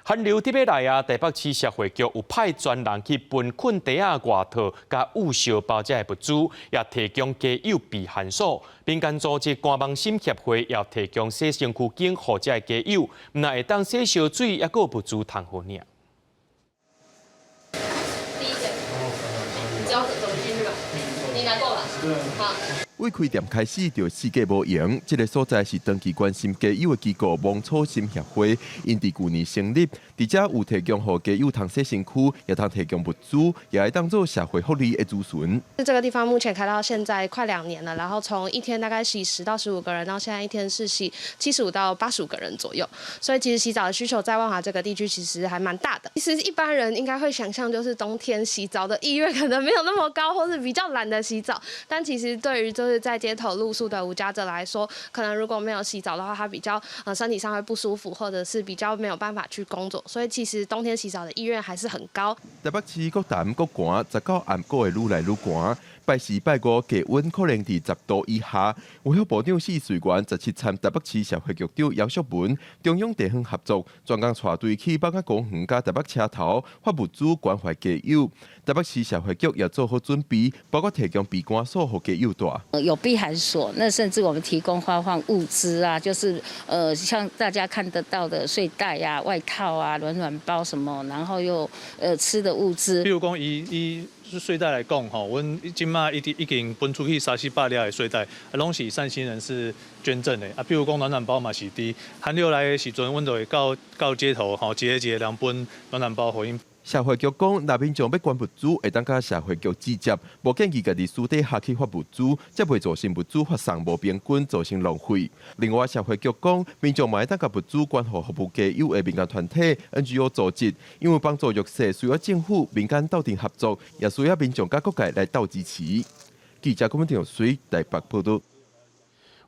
寒流佇欲來啊！台北市社會局有派專人去分睏袋仔、外套、佮捂燒包這的物資，也提供街友避寒所。民間組織肝網心協會也提供洗身軀巾予這的街友，毋但會當洗燒水，猶閣有物資通予領。第一個，你知道怎麼進去吧？你來過吧？好。對開店開始就四界無閒，這个所在是長期關心街友的機構芒草心協會，𪜶佇舊年成立，佇遮有提供予街友通洗身軀，也通提供物資，也會當做社會福利的諮詢。這個地方目前開到現在快2年了，然後從一天大概洗10到15個人，到現在一天是洗75到85個人左右，所以其實洗澡的需求在萬華這個地區其實還蠻大的。其實一般人應該會想象，就是冬天洗澡的意願可能沒有那麼高，或是比較懶得洗澡，但其實對於就是在街頭露宿的無家者來說，可能如果沒有洗澡的話，他比較身體上會不舒服，或者是比較沒有辦法去工作，所以其實冬天洗澡的意願還是很高。台北市閣澹閣寒，19暗閣會愈來愈寒。拜四、拜五低溫可能佇10度以下。衛福部長施瑞元17參台北市社會局長姚淑文、中央地方合作，專工帶隊去北雅公園佮台北車頭發物資關懷街友。台北市社會局也做好準備，包括提供避寒所予街友蹛。有避寒所，那甚至我們提供發放物資啊，就是像大家看得到的睡袋啊、外套啊、暖暖包什麼，然後又吃的物資。比如講，以睡袋來講，吼，阮這馬已經分出去三四百粒的睡袋，啊，攏是善心人士捐贈的。啊，比如講暖暖包嘛是佇寒流來的時陣，阮就會到街頭，吼，一个一个人分暖暖包予𪜶。社會局講，若民眾欲捐物資，會當佮社會局直接，無建議家己私底下去發物資，才袂造成物資發送無平均，造成浪費。另外，社會局講，民眾嘛會當共物資捐予服務街友的民間團體、NGO 組織，因為幫助弱勢需要政府、民間鬥陣合作，也需要民眾佮各界來鬥支持。記者郭文婷水台北報道。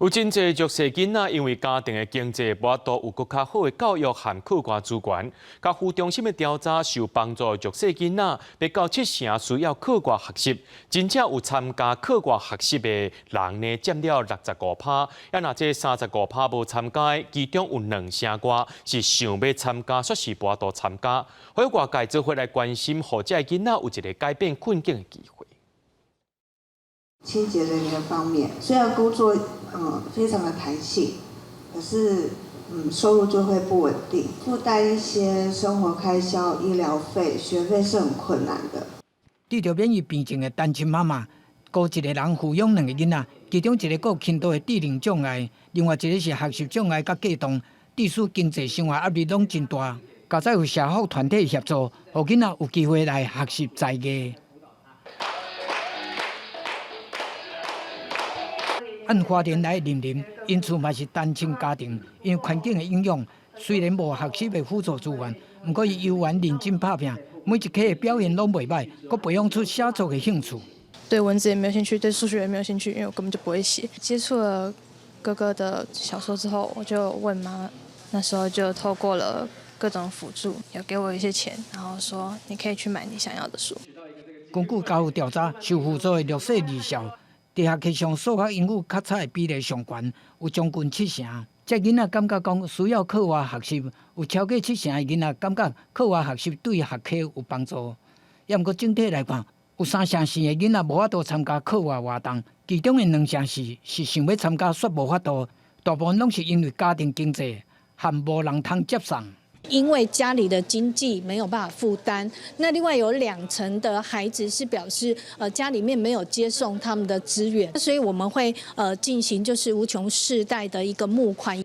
有真濟弱勢囡仔，因為家庭的經濟無法度有閣較好的教育和課外資源。家扶中心的調查，受幫助弱勢囡仔，欲到七成需要課外學習，真正有參加課外學習的人呢，佔了65%。啊，若這35%無參加的，其中有兩成外是想欲參加，卻是無法度參加。呼籲外界做伙來關心，予這个囡仔有一個改變困境的機會。清潔人員方面，雖然工作非常的彈性，可是收入就會不穩定，負擔一些生活開銷、醫療費、學費是很困難的。得著免疫病症的單親媽媽，孤一個人撫養兩个囡仔，其中一個閣有輕度的智能障礙，另外一個是學習障礙佮過動，致使經濟生活壓力攏真大。佳哉有社福團體協助，予囡仔有機會來學習才藝。按花蓮來的林林，𪜶厝嘛是單親家庭，因為環境的影響，雖然無學習的輔助資源，毋過伊猶原認真拍拚，每一科的表現攏袂䆀，閣培養出寫作的興趣。對文字也沒有興趣，對數學也沒有興趣，因為我根本就不會寫。接觸了哥哥的小說之後，我就問媽，那時候就透過了各種輔助，有給我一些錢，然後說你可以去買你想要的書。根據家扶調查，受輔助的弱勢兒少，佇學習上數學、英語較差的比例上懸，有將近七成。這囡仔感覺講需要課外學習，有超過七成的囡仔感覺課外學習對學科有幫助。也毋過整體來看，有三成四的囡仔無法度參加課外活動，其中的兩成四是想欲參加，卻無法度，大部分攏是因為家庭經濟和無人通接送。因為家裡的經濟沒有辦法負擔，那另外有兩成的孩子是表示，家裡面沒有接送他們的資源，所以我們會進行就是無窮世代的一個募款。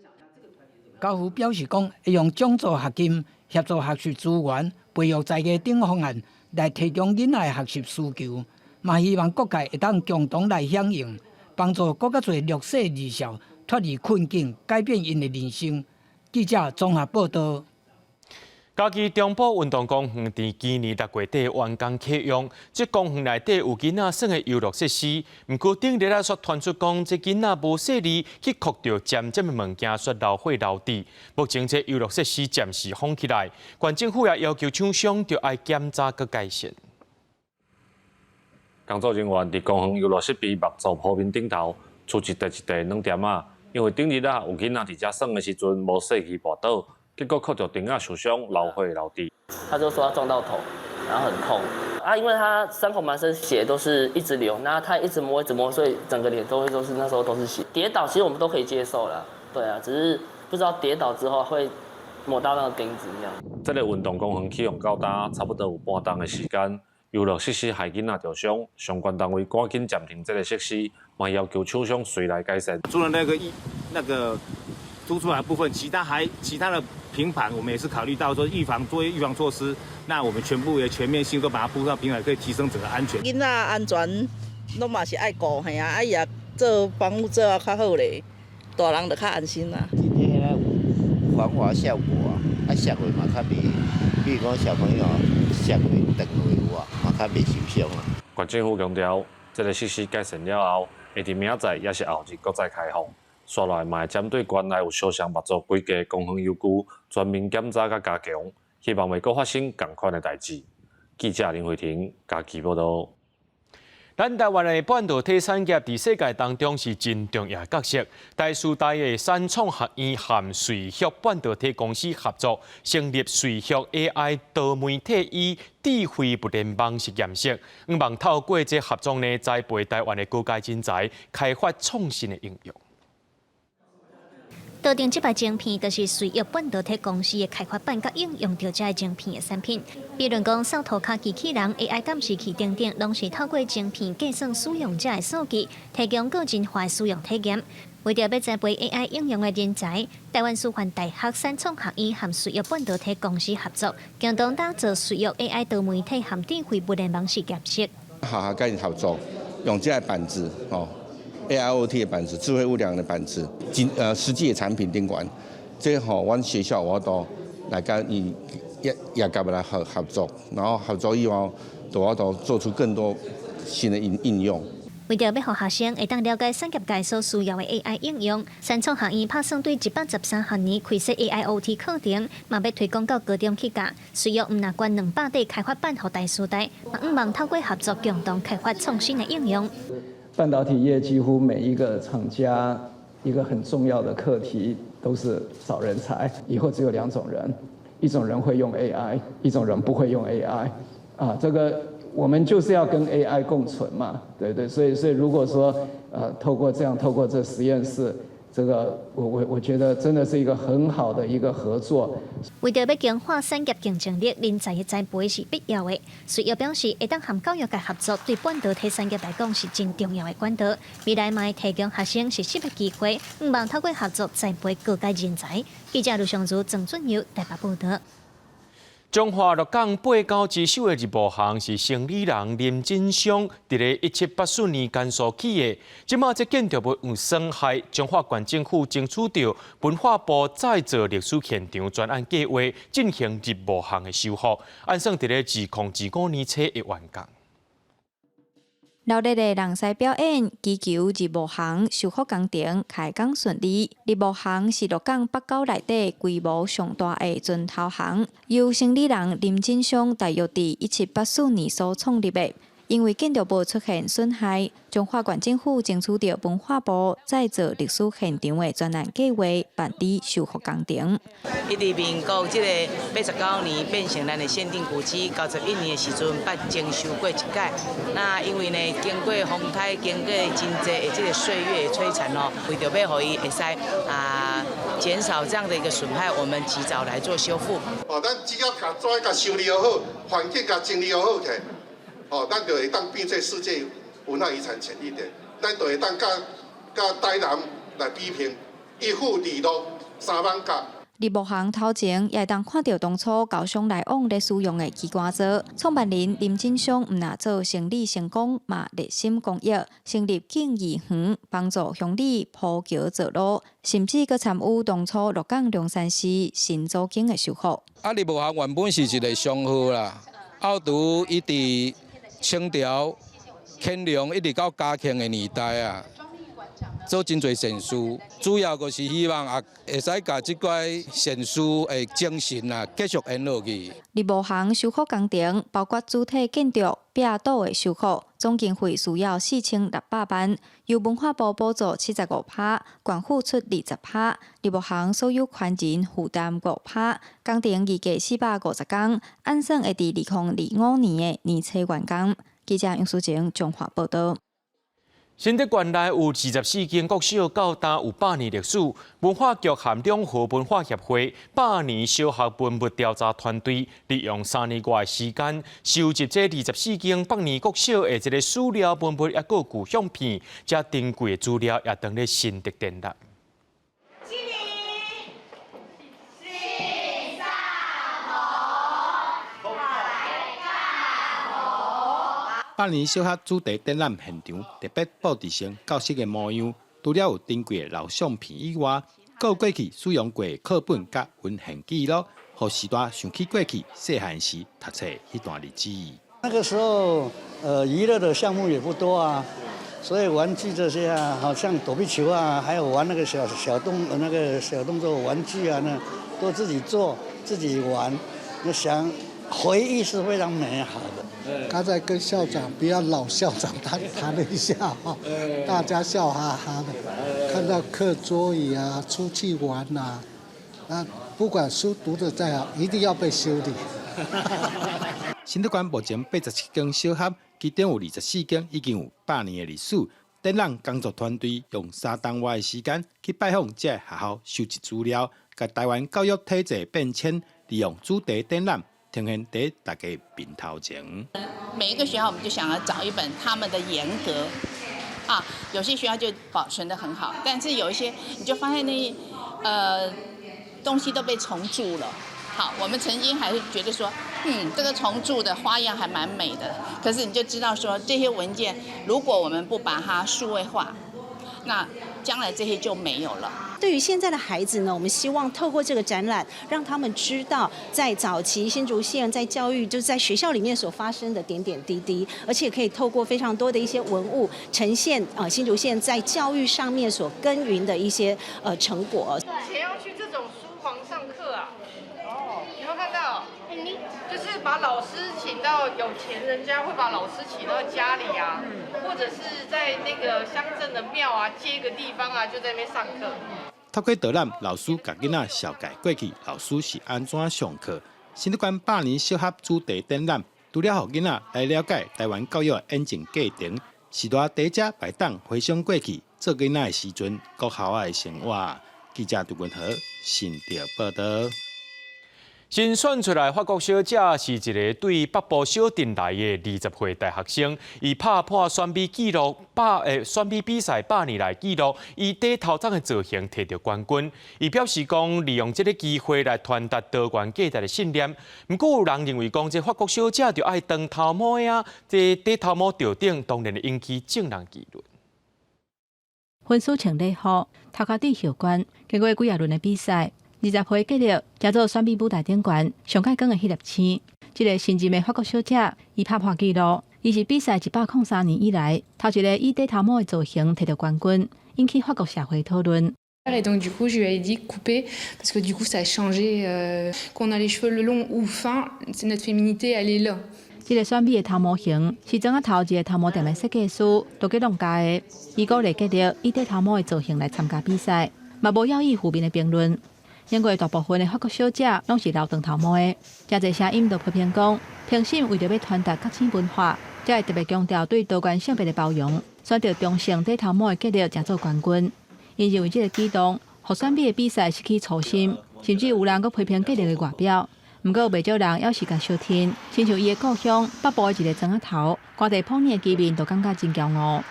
家扶表示講，會用獎助學金協助學習資源、培育才藝等方案來提供囡仔的學習需求，嘛希望各界會當共同來響應，幫助閣較濟弱勢兒少脫離困境，改變𪜶的人生。記者綜合報道。嘉義中部運動公園佇今年六月底完工啟用，這公園內底有囡仔耍的遊樂設施，毋過頂日仔卻傳出講，這囡仔無細膩去磕著尖尖的物件，煞流血流滴。目前這遊樂設施暫時封起來，縣政府也要求廠商著愛檢查閣改善。工作人員佇公園遊樂設備木造鋪面頂頭，出一塊一塊軟墊仔，因為頂日仔有囡仔佇遮耍的時陣無細膩跋倒。結果磕著釘仔受傷，流血流滴。他就說他撞到頭，然後很痛啊，因為他傷口滿身血都是一直流，那他一直摸一直摸，所以整個臉都會都是那時候都是血。跌倒其實我們都可以接受啦，對啊，只是不知道跌倒之後會磨到那個釘子這樣。這個運動公園啟用到今差不多有半冬的時間，遊樂設施害囡仔著傷，相關單位趕緊暫停這個設施，嘛要求廠商隨來改善。除了那個一那個凸出來部分，其他還其他的平板，我們也是考慮到說預防做預防措施，那我們全部也全面性都把它鋪上平板，可以提升整個安全。囡仔安全攏嘛是愛顧，嘿啊，啊伊也做防護做啊較好咧，大人就較安心啦。今天有防滑效果啊，啊，摔落嘛較袂，比如講小朋友摔落斷落有啊，嘛較袂受傷啊。縣政府強調，這個設施改善了後，會佇明仔載抑是後日閣再開放。紲落來嘛會針對縣內有相像木造規格公園遊具全面檢查佮加強，希望袂閣發生仝款的代誌。記者林慧婷嘉義報導。咱台灣的半導體產業佇世界當中是真重要的角色。台師大的三創學院和瑞昱半導體公司合作，成立瑞昱 AI 多媒體與智慧物聯網實驗室，向望透過這合作呢，栽培台灣的高階人才，開發創新的應用。桌頂這擺晶片，就是瑞昱半導體公司的開發板，佮應用著這晶片的產品。比如講，掃塗跤機器人、AI 監視器等等，攏是透過晶片計算使用者的數據，提供個人化使用體驗。為著欲栽培 AI 應用的人才，台灣師範大學三創學院和瑞昱半導體公司合作，共同打造瑞昱 AI 多媒體和智慧物聯網實驗室。學校佮𪜶合作，用這個板子哦。AIoT 的板子，智慧物聯網的板子，真實際的產品頂懸，這予阮學校有法度來佮𪜶業業界來合作，然後合作以後，有法度做出更多新的應用。為著欲予學生會當了解產業界所需要的 AI 應用，三創學院拍算對113學年開設 AIoT 課程，嘛欲推廣到高中去教。需要毋若捐200塊開發板予台師大，嘛向望透過合作共同開發創新的應用。半導體業幾乎每一個廠家一個很重要的課題都是找人才。以後只有兩種人，一種人會用 AI，一種人不會用 AI。啊，這個。我們就是要跟 AI 共存嘛，對對，所以如果說，透過這樣，透過這實驗室，這個我覺得真的是一個很好的一個合作。為著欲強化產業競爭力，人才的栽培是必要的。需要表示，會當和教育界合作，對半導體產業來講是真重要的管道。未來嘛會提供學生實習的機會，向望透過合作栽培各界人才。記者盧尚如、鄭俊佑台北報導。彰化鹿港八皋之首的日暮巷是生理人林振商佇咧1784年甘肅起的。這馬這建築物有損害，彰化縣政府爭取著文化部再造歷史現場專案計劃，進行日暮巷的修復，按算佇咧2025年初會完工。熱烈的人獅表演，祈求日暮巷修復工程開工順利。日暮巷是鹿港八皋內底規模上大的磚頭巷，由生理人林振商大約佇1784年所創立的。因為建築物出現損害，彰化縣政府爭取著文化部再造歷史現場的專案計劃，辦理修復工程。伊佇民國這個89年變成咱的縣定古蹟，91年的時陣捌整修過一擺。那因為呢，經過風颱，經過真濟的這個歲月摧殘哦，為著欲予伊會使啊減少這樣的一個損害，我們及早來做修復。哦，咱只要共紙共修理好，環境共整理好起。哦，咱就會當變做世界文化遺產潛力點，咱就會當佮台南來比拼，一府二鹿三艋舺。日暮巷頭前也會當看著當初僑商來往咧使用的機關座。創辦人林振商毋若做生理成功，嘛熱心公益，成立敬義園，幫助鄉里鋪橋造路，甚至閣參與當初鹿港龍山寺新祖經的修復。啊，日暮巷原本是一個商號啦，後拄伊佇清朝乾隆一直到嘉慶的年代啊，做真濟善事，主要就是希望啊，會使共這塊善事的精神啊，繼續延落去。日暮巷修復工程包括主體建築、壁堵的修復，總經費需要4600萬，由文化部補助75%，縣府出20%，日暮巷所有權人負擔5%。工程預計450工，按算會佇2025年的年初完工。記者楊淑靜彰化報導。新竹縣內有24間國小，到今有百年歷史。文化局和兩河文化協會百年小學文物調查團隊，利用3年外的時間，收集這24間百年國小的這个史料文物，抑閣舊相片，遮珍貴的資料也當咧新竹展覽。百年小學主題展覽現場特別布置成教室的模樣，除了有珍貴的老相片以外，閣有過去使用過的課本佮文獻記錄，予時代想起過去細漢時讀冊彼段日子。那個時候，娛樂的項目也不多啊，所以玩具這些啊，好像躲避球啊，還有玩那個小小動那個小動作玩具啊，那都自己做自己玩，那想回憶是非常美好的。剛才跟校長，比較老校長談談了一下哈，大家笑哈哈的，看到課桌椅啊，出去玩啊，那不管書讀得再好，一定要被修理。新竹縣目前87間小學，其中有24間已經有百年的歷史。展覽工作團隊用3冬外的時間去拜訪這个學校，收集資料，共台灣教育體制變遷，利用主題展覽。呈現佇大家面頭前。每一個學校，我們就想要找一本他們的沿革啊，有些學校就保存得很好，但是有一些你就發現那東西都被蟲蛀了。好，我們曾經還是覺得說，這個蟲蛀的花樣還蠻美的，可是你就知道說，這些文件如果我們不把它數位化，那將來這些就沒有了。對於現在的孩子呢，我們希望透過這個展覽，讓他們知道在早期新竹縣在教育，就是在學校裡面所發生的點點滴滴，而且可以透過非常多的一些文物呈現啊新竹縣在教育上面所耕耘的一些成果。誰要去這種書房上課啊？哦，有沒有看到？就是把老師請到有錢人家會把老師請到家裡啊，或者是在那個鄉鎮的廟啊，借一個地方啊，就在那邊上課。透過導覽，老師共囡仔紹介過去老師是按怎上課。新竹縣百年小學主題展覽，除了予囡仔來了解台灣教育演進過程，是賴佇遮會當回想過去做囡仔的時陣，國校的生活。記者杜文和新竹報道。新選出來法國小姐是一个對北部小鎮來的20歲大學生，伊拍破選美紀錄，選美比賽100年來紀錄，以短頭鬃的造型摕著冠軍。伊表示講，利用這个機會來傳達多元價值的信念。毋過有人認為講，這法國小姐就愛長頭毛啊，這短頭毛著頂當然會引起眾人議論。粉絲穿禮服，頭殼戴後冠，經過幾仔輪的比賽。20歲吉力，成做選美舞台頂懸上蓋光的彼粒星。這个新晉的法國小姐，伊拍破紀錄，伊是比賽103年以來，頭一个以短頭毛的造型摕著冠軍，引起法國社會討論。 Et donc du coup, je lui ai dit couper parce que du coup, ça a changé. Qu'on a les cheveux longs ou fins, c'est notre féminité, elle est là. 這个選美的頭毛型是庄仔頭一个頭毛店的設計師羅吉龍家的，伊鼓勵吉力以短頭毛的造型來參加比賽，嘛無猶豫負面的評論。因為大部分的法國小姐攏是留長頭毛的，誠濟聲音就批評講，評審為著欲傳達覺醒文化，才會特別強調對多元性別的包容，選擇中性短頭毛的吉力成做冠軍。𪜶認為這个舉動，予選美的比賽失去初心，甚至有人閣批評吉力的外表。毋過袂少人猶是共相挺，親像伊的故鄉北部的一个莊仔頭，關地普洱的居民都感覺真驕傲。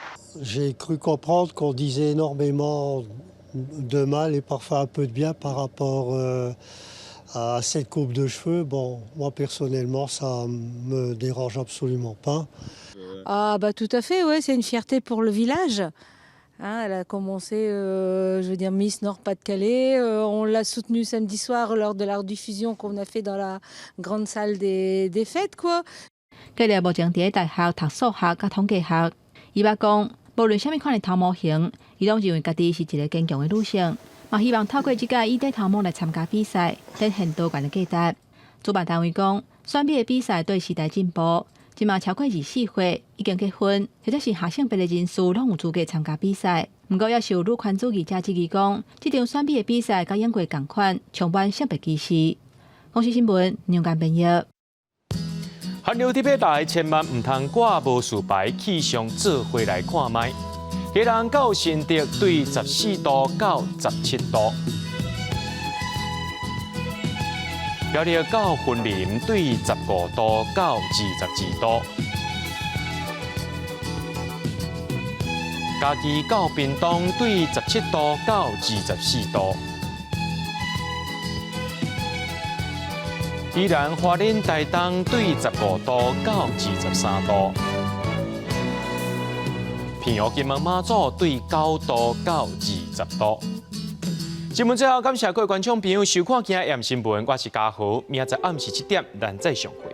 J'ai cru comprendre qu'on disait énormément de mal et parfois un peu de bien par rapport à cette coupe de cheveux. Bon, moi personnellement, ça me dérange absolument pas. Ah bah tout à fait, ouais, c'est une fierté pour le village. Hein, elle a commencé, je veux dire, Miss Nord-Pas-de-Calais. On l'a soutenue samedi soir lors de la rediffusion qu'on a fait dans la grande salle des fêtes, quoi. 吉力目前佇大學讀數學佮統計學，伊捌講，無論啥物款的頭毛型，伊攏認為家己是一个堅強的女性，嘛希望透過這屆以短頭毛來參加比賽，展現多元的價值。主辦單位講，選美的比賽對時代進步，這馬超過24歲已經結婚或者是下性別的人士，攏有資格參加比賽。毋過，猶是有女權主義者質疑講，這場選美的比賽佮英國仝款，充滿性別歧視。公視新聞梁間編譯。寒流特別來，千萬毋通掛無事牌，氣象做伙來看覓。基隆到新竹對14度到17度，苗栗到雲林對15度到22度，嘉義到屏東對17度到24度。宜蘭花蓮台東對15度到23度，澎湖金門馬祖對9度到20度。新聞最後感謝各位觀眾朋友收看今日新聞，我是嘉豪，明仔載暗時7點，咱再相會。